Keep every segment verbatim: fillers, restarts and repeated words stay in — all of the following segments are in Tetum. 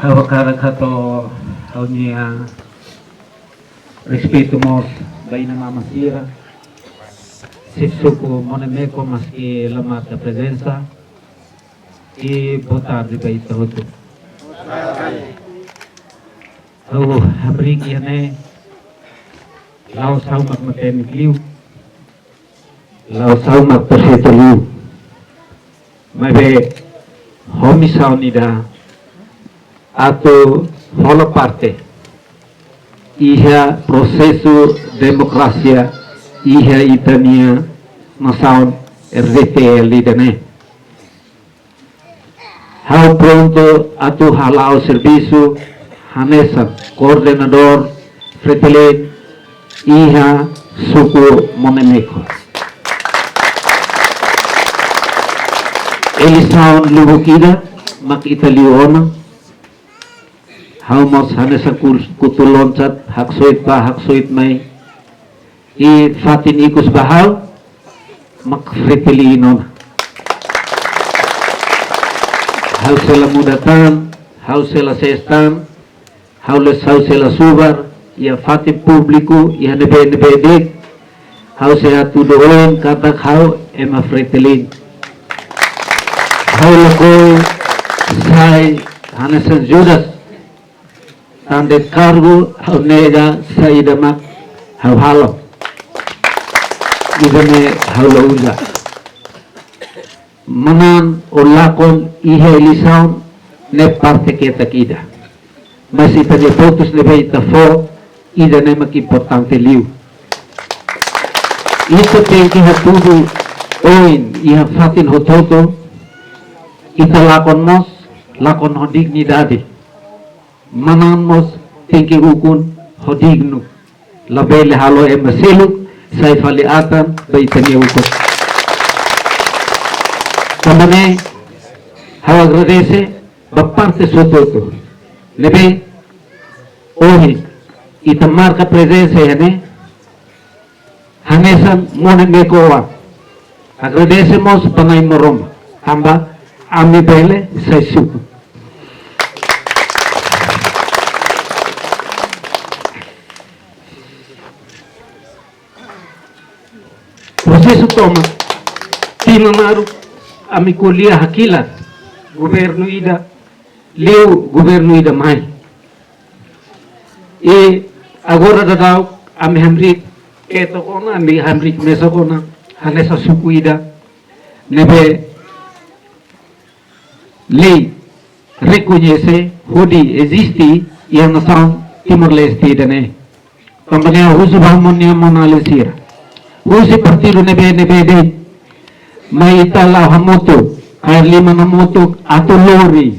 Ha'u hakarak hato'o ha'u-nia respeitu mós ba inan-aman sira, xefe suku Monumeko, maski la marka prezensa, i boa tarde ba ita hotu. Ha'u hamriik iha ne'e, la'ós ha'u mak matenek liu, la'ós ha'u mak prefeitu liu. Maibé ho misaun ida atu hola parte iha prosesu demokrasia iha ita-nia nasaun R D T L ida-ne'e. Ha'u prontu atu hala'o servisu hanesan koordenadór Fretilin iha suku Monumeko. Eleisaun lubuk ida mak ita liu ona. Ha'u mós hanesan kus-, kutu lonsat, haksoit bá, haksoit mai. I fatin ikus ba ha'u mak Fretilin ona. Ha'u sei la muda tan, ha'u sei la sees tan, ha'u la, ha'u sei la subar iha fatin públiku, iha ne'ebé-ne'ebé de'it, ha'u sei hatudu oin katak ha'u ema Fretilin. Ha'u lakohi sai hanesan Judas, tan de'it kargu, ha'u nega saida mak ha'u halo. Ida-ne'e ha'u la uza. Manán ou lakon iha eleisaun ne'e parte ketak ida. Mas ita-nia votus ne'ebé ita fó, ida-ne'e mak importante liu. Ita tenke hatudu oin iha fatin hotu-hotu, ita lakon mós, lakon ho dignidade. Manán mós tenke ukun ho dignu. Labele halo ema seluk sai fali atan ba ita-nia ukun. Tanba ne'e, ha'u agradese ba parte hotu-hotu ne'ebé ohin ita marka prezensa iha ne'e, hanesan Monumeko oan. Agradese mós ba Na'i Maromak, tanba ami bele sai suku. Prosesu tomak, tinan naruk, ami ko'alia hakilar, governu ida liu, governu ida mai. I agora daudaun ami hamriik ketak ona, ami hamriik mesak ona, hanesan suku ida ne'ebé lei rekoñese hodi eziste iha nasaun Timor-Leste ida-ne'e. Tanba ne'e husu ba ami-nia monu-alin sira, husi partidu ne'ebé-ne'ebé de'it, mai ita la'o hamutuk, kaer liman hamutuk atu lori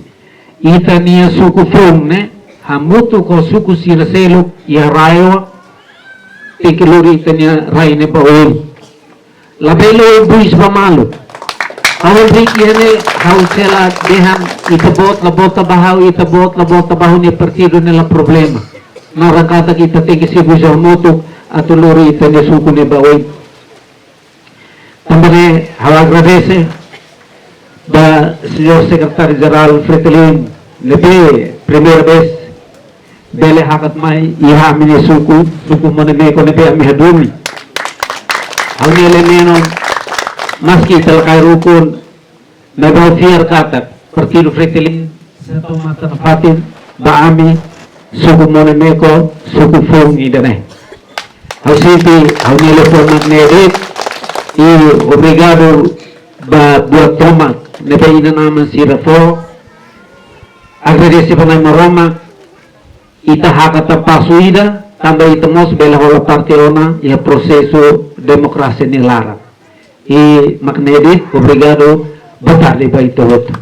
ita-nia suku foun ne'e hamutuk ho suku sira seluk iha rai oan, tenke lori ita-nia rai ne'e ba oin. Labele buis ba malu. Ha'u hamriik iha ne'e, ha'u sei la dehan ita-boot la vota ba ha'u, ita-boot la vota ba ha'u-nia partidu, ne'e la problema. Naran katak ita tenke servisu hamutuk atu lori ita-nia suku ne'e ba oin. Tanba ne'e ha'u agradese ba señór Sekretáriu Jerál Fretilin ne'ebé primeira vez bele hakat mai iha ami-nia suku, suku Monumeko ne'ebé ami hadomi. Ha'u-nia lei menon, maski ita la kaer ukun, maibé ha'u fiar katak partidu Fretilin sei tau matan nafatin ba ami, suku Monumeko, suku foun ida-ne'e. Ha'u sente ha'u-nia liafuan mak ne'e de'it, i obrigadu ba buat tomak ne'ebé inan-aman sira fó. Agradese ba Na'i Maromak, ita hakat tan pasu ida, tanba ita mós bele hola parte ona iha prosesu demokrasia nia laran. I mak ne'e de'it, obrigadu, boa tarde ba ita hotu.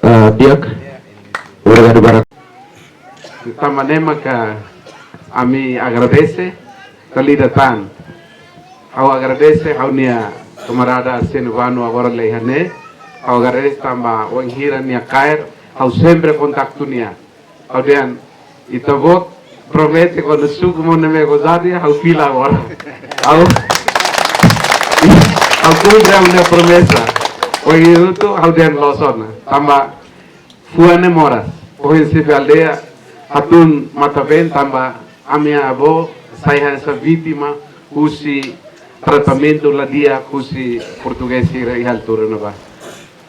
Ah, di'ak, obrigadu barak. Tanba ne'e maka ami agradese, ita la ida tan. Ha'u agradese, ha'u-nia kamarada Senu Vanu agora la iha ne'e. Ha'u agradese tanba wainhira nia kaer, ha'u sempre kontaktu nia. Ha'u dehan, ita-boot promete kuandu suku Monumeko jadi, ha'u fila agora. Ha'u, ha'u kumpre ha'u-nia promesa. Ohin hotu ha'u dehan loos ona. Tanba fuan ne'e moras. Ohin xefe aldeia hatún matan-been tanba ami-nia avó sai hanesan vítima husi tratamentu la di'ak husi portugés sira iha altura ne'ebá.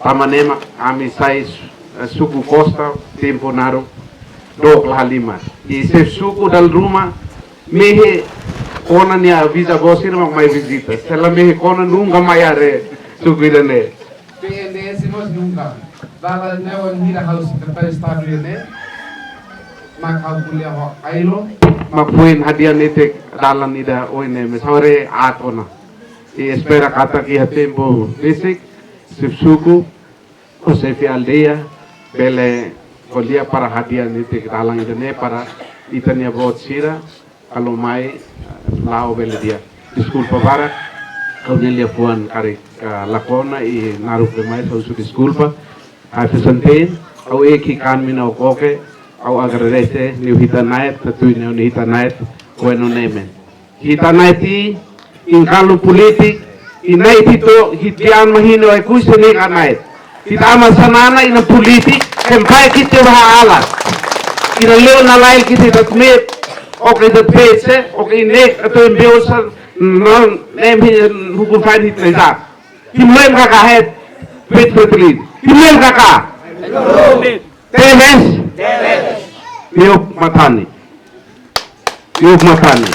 Tanba ne'e mak ami sai su-, suku Costa tempu naruk dook la halimar. I xefe suku dala ruma mehi kona nia bisavó sira mak mai vizita. Se la mehi kona nunka mai haree suku ida-ne'e. P N D S mós nunka. Dalan ne'e ohin ha'u Sekretáriu Estadu ida-ne'e mak ha'u ko'alia ho Ailo. Mak foin hadi'a netik dalan ida ohin ne'e, mais agora aat ona. I espera katak iha tempu besik, xefe suku, ho xefe aldeia, bele ko'alia para hadi'a netik dalan ida-ne'e para ita-nia boot sira, kalau mai, eh, la'o bele di'ak. Deskulpa barak, ha'u-nia liafuan karik, eh, la kona i naruk demais, ha'u husu deskulpa. Ha'u pesan ten, ha'u eki kan mina okoke, ha'u agradese, Neu Hita Nait, tatu Neu Hita Nait, bueno nemen. Hita nait i, inkalu polítik, i nait ito, hitian mahino ai kuis ne ka nait. Hita ama sanana ina polítik, kempai kite baha alas. Ina leo na lail kite dat met, oke dat petse, oke nek, atau embiosan, non, nem hi, hukum fain hit na izak. Him lem kaka het, bet betlin. Him lem kaka. Teves. Yuk matani. Yuk matani.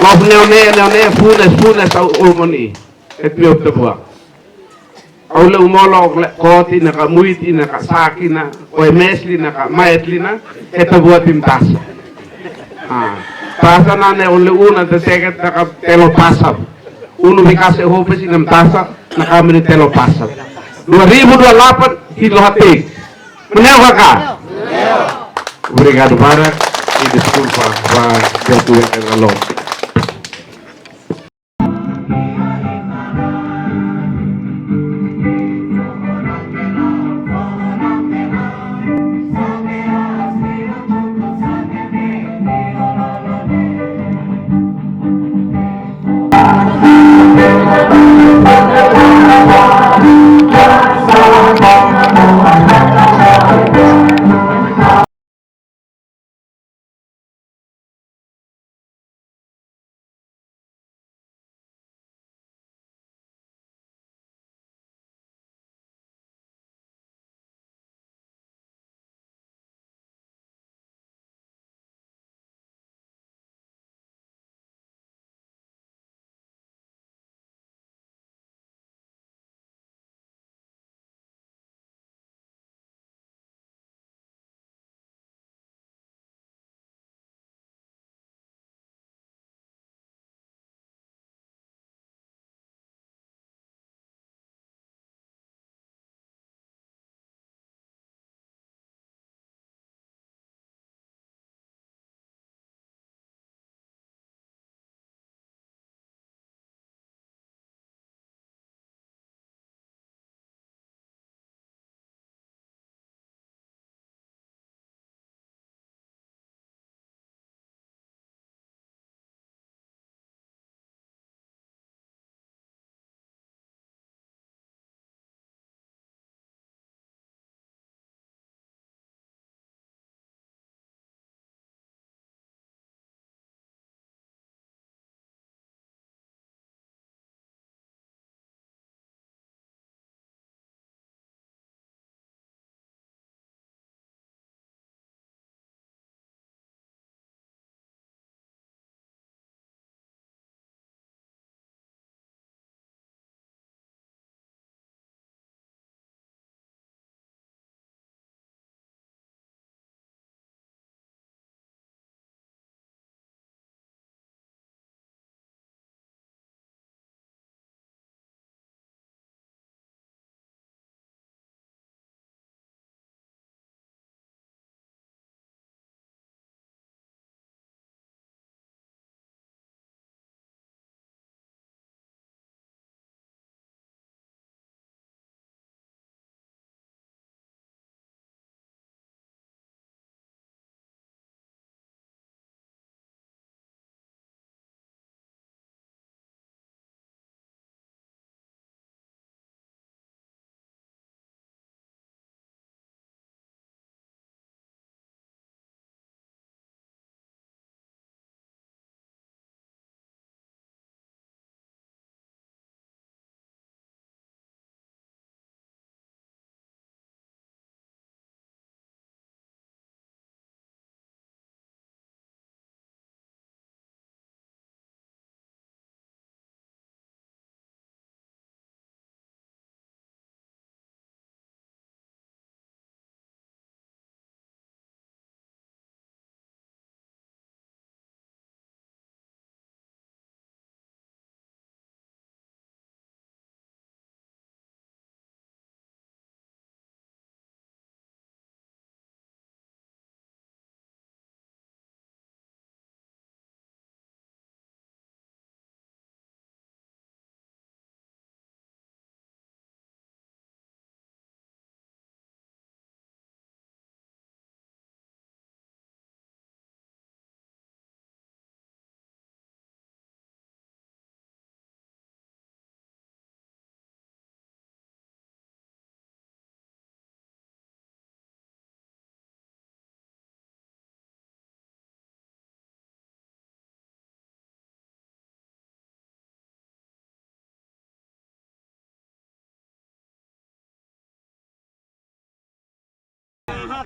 Lof neu ne, neu ne, funes, funes, au, au moni. Et mi op tebua. Au le umolo, le koti na ka muiti na ka saki na, oe mesli na ka maetli na, et tebua tim tasa. Ah, tasa na ne ole una te teket na ka telo tasa. Unu bikase hopes inam tasa, na ka meni telo tasa. Dua ribu dua lapan, hilo hati. Meneu kaka? Obrigadu barak i deskulpa ba jatu yang lalu.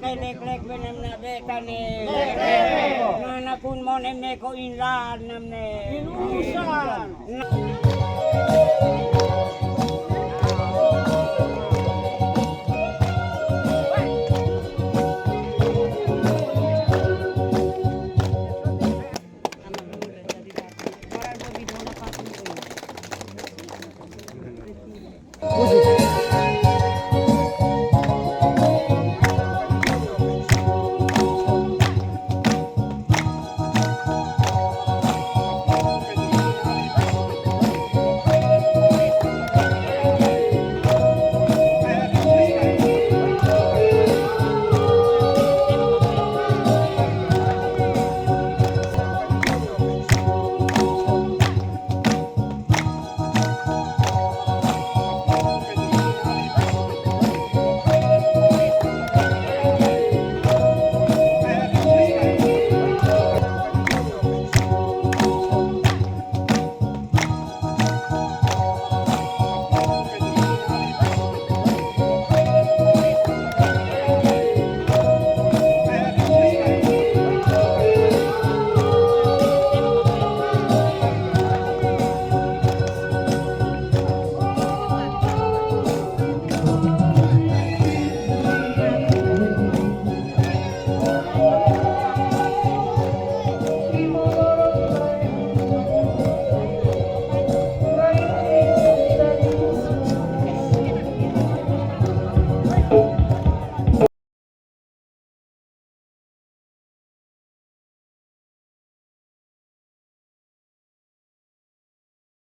Leklek benem na beta ne. Na nakun mone meko inlan nam ne.